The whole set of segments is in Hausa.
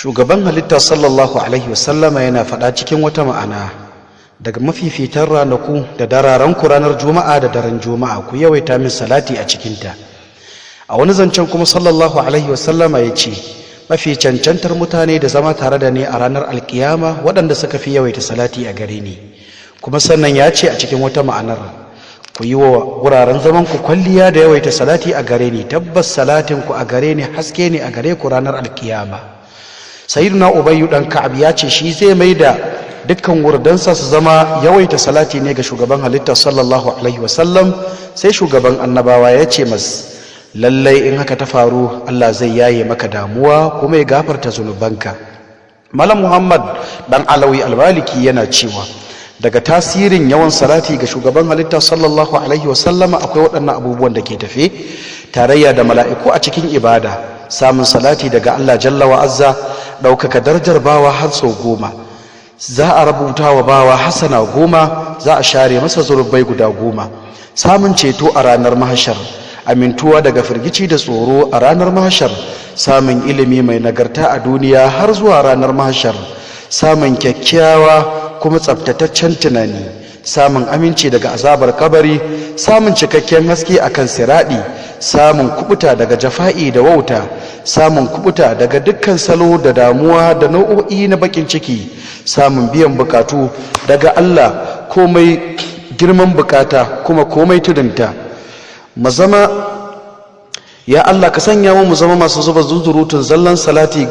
Shugaban halitta sallallahu alaihi wasallama yana faɗa cikin wata ma'ana: daga mafifitan ranaku da dararenku ranar Juma'a da daren Juma'a, ku yawaita min salati a cikinta. A wani zancen kuma, sallallahu alaihi wasallama ya ce: mafi cancantar mutane da zama tare da ni a ranar Alkiyama, waɗanda suka fi yawaita salati a gare ni. Kuma sannan ya ce a cikin wata ma'anar: ku yi wa wuraren zaman ku kwalliya da yawaita salati a gare ni, tabbas salatin ku a gare ni haske ne a gare ku ranar Alkiyama. Sayyiduna Ubayyu dan Ka'ab ya ce shi zai mai da dukkan wurdansa su zama yawaita salati ne ga shugaban halitta sallallahu alaihi wasallam. Sai shugaban annabawa ya ce mas: lallai in haka ta faru, Allah zai yaye maka damuwa kuma ya gafarta zunubanka. Malam Muhammad dan Alawi Almaliki yana cewa daga tasirin yawan salati ga shugaban halitta sallallahu alaihi wasallama akwai waɗannan abubuwan da ke tafe: tarayya da mala'iku a cikin ibada, samun salati daga Allah jalla wa azza, ɗaukaka darajar bawa har sau 10, za a rubuta wa bawa hasana 10, za a share masa zunubai guda 10, samun ceto a ranar Mahashar, amintuwa daga firgici da tsoro a ranar Mahashar, samun ilimi mai nagarta a duniya har zuwa ranar Mahashar, samun kyakkyawa kuma tsabtataccen tunani, samun aminci daga azabar kabari, samun cikakken haske akan siraɗi, samun kubuta daga jafa'i da wauta, samun kubuta daga dukkan salo da damuwa da nau'o'i na bakin ciki, samun biyan bukatu daga Allah, komai girman bukata kuma komai tudunta. Mu zama, ya Allah, ka sanya mu mu zama masu zuba zuzurutun zallan salati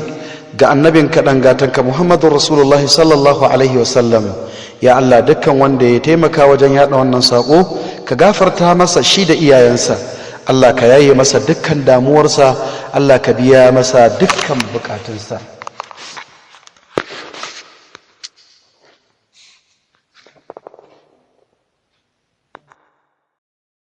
ga annabin kaɗan gatanka Muhammadu Rasulullahi sallallahu alaihi wasallam. Ya Allah, dukkan wanda ya taimaka wajen yaɗa wannan saƙo, ka gafarta masa shi da iyayensa. Allah, ka yaye masa dukkan damuwarsa. Allah, ka biya masa dukkan bukatunsa.